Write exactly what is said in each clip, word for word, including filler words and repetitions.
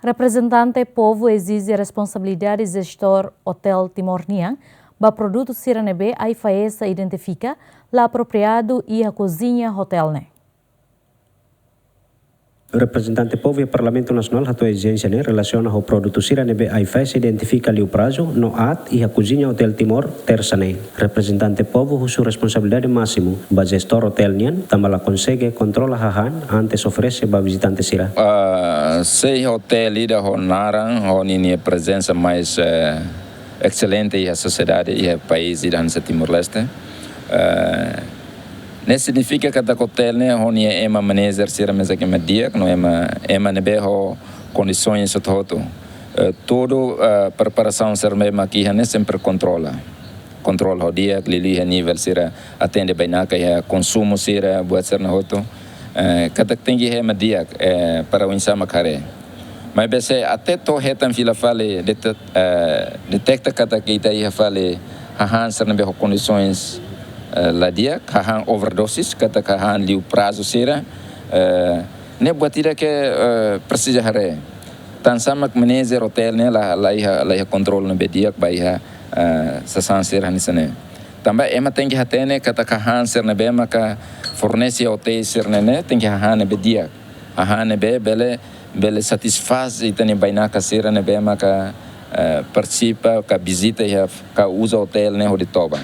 Reprezentante povu ezije responsabilidade jestór Hotel Timor nian ba produtu sira ne'ebé AIFAESA identifika la apropriadu iha koziña hotel ne'e. Reprezentante povu iha Parlamentu Nasionál hato'o ezijénsia ne'e relasiona ho produtu sira ne'ebé AIFAESA identifika liu prazu no aat iha koziña Hotel Timor, Tersa ne'e. Reprezentante povu husu responsabilidade másimu ba jestór hotel nian, tanba la konsege kontrola hahán antes oferese ba vizitante sira. Ah, sei hotel ida ho naran, ho ninia prezensa mais, eh, excelente iha sosiedade, iha país ida hanesan Timor-Leste. Eh, ne'e signifika katak hotel ne'e ho nia ema manager sira mesak ema di'ak, no ema, ema ne'ebé ho kondisoens hotu-hotu. Eh, tudu, eh, preparasaun sira ne'ebé mak iha ne'e sempre kontrola. Kontrola ho di'ak, liuliu iha nivel sira atende bainaka iha konsumu sira, buat sira-ne'e hotu. Eh, katak tenke iha ema di'ak, eh, para oinsá mak haree. Maibé se até to'o hetan fila fali dete-, eh, deteta katak ita iha fali hahán sira ne'ebé ho kondisoens, eh, la di'ak, hahán overdosis, katak hahán liu prazu sira, eh, ne'e buat ida ke, eh, presiza haree. Tansá mak manager hotel ne'e la, la iha, la iha kontrolu ne'ebé di'ak ba iha, eh, sasán sira hanesan ne'e. Tanba ema tenke hatene katak hahán sira ne'ebé maka fornese hotel sira-ne'e ne'e tenke hahán ne'ebé di'ak. Hahán ne'ebé bele, bele satisfás ita-nia bainaka sira ne'ebé maka, eh, partisipa ka vizita iha ka uza hotel ne'e hodi toba.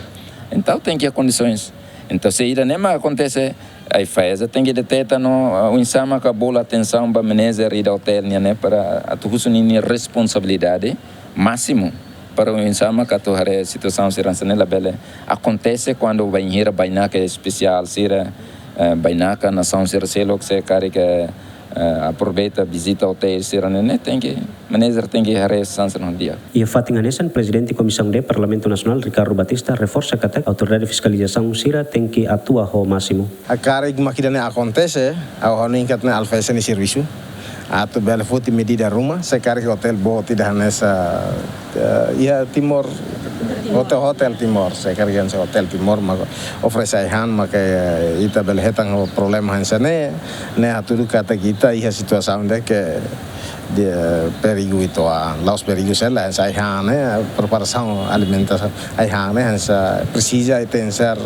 Entaun tenke iha kondisoens. Entaun se ida-ne'e mak akontese, AIFAESA tenke deteta no, ah, oinsá maka bolu atensaun ba manager ida hotel nian ne'e para atu husu ninia responsabilidade másimu para oinsá maka atu haree situasaun sira hanesan ne'e labele akontese kuandu bainhira bainaka espesiál sira, eh, bainaka nasaun sira seluk sei karik, eh, aproveita vizita hotel sira-ne'e, ne'e tenke, manager tenke haree sasán sira-ne'e ho di'ak. Iha fatin hanesan, Prezidente Komisaun D Parlamentu Nasionál, Ricardo Batista, reforsa katak autoridade fiskalizasaun sira tenke atua ho másimu. Hakarak mak ida-ne'e akontese, ha'u hanoin katak ne'e AIFAESA nia servisu atu bele foti medida ruma, se karik hotel boot ida hanesan, eh, iha Timor, hotel, Hotel Timor, se karik hanesan Hotel Timor mak oferese ai-han, mak, eh, ita bele hetan ho problema hanesan ne'e, ne'e hatudu katak ita iha situasaun ida ke de, eh, perigu uitoan, la'ós perigu sira, hanesan ai-han ne'e, preparasaun alimentasaun ai-han ne'e, hanesan presiza ita tenke ser,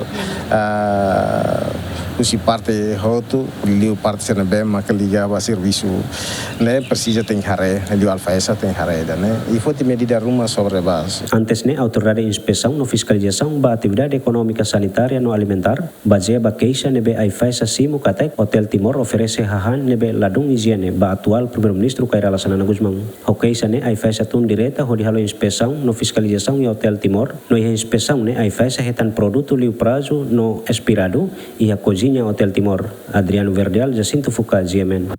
ah, husi parte hotu, liu parte sira ne'ebé maka liga ba servisu ne'e presiza tenke haree, liu AIFAESA tenke haree ida-ne'e, i foti medida ruma sobre base. Antes ne'e, Autoridade Inspesaun no Fiskalizasaun ba Atividade Ekonómika, Sanitária no Alimentár, bazeia ba keixa ne'ebé AIFAESA simu katak Hotel Timor oferese hahán ne'ebé ladún ijiene ba atuál Primeiru-Ministru Kay Rala Xanana Gusmão. Ho keixa ne'e AIFAESA tun direta hodi halo inspesaun no fiskalizasaun iha Hotel Timor, no iha inspesaun ne'e AIFAESA hetan produtu liu prazu no espiradu iha koziña Hotel Timor. Adriano Verdial, Jacinto Fuca, G M N.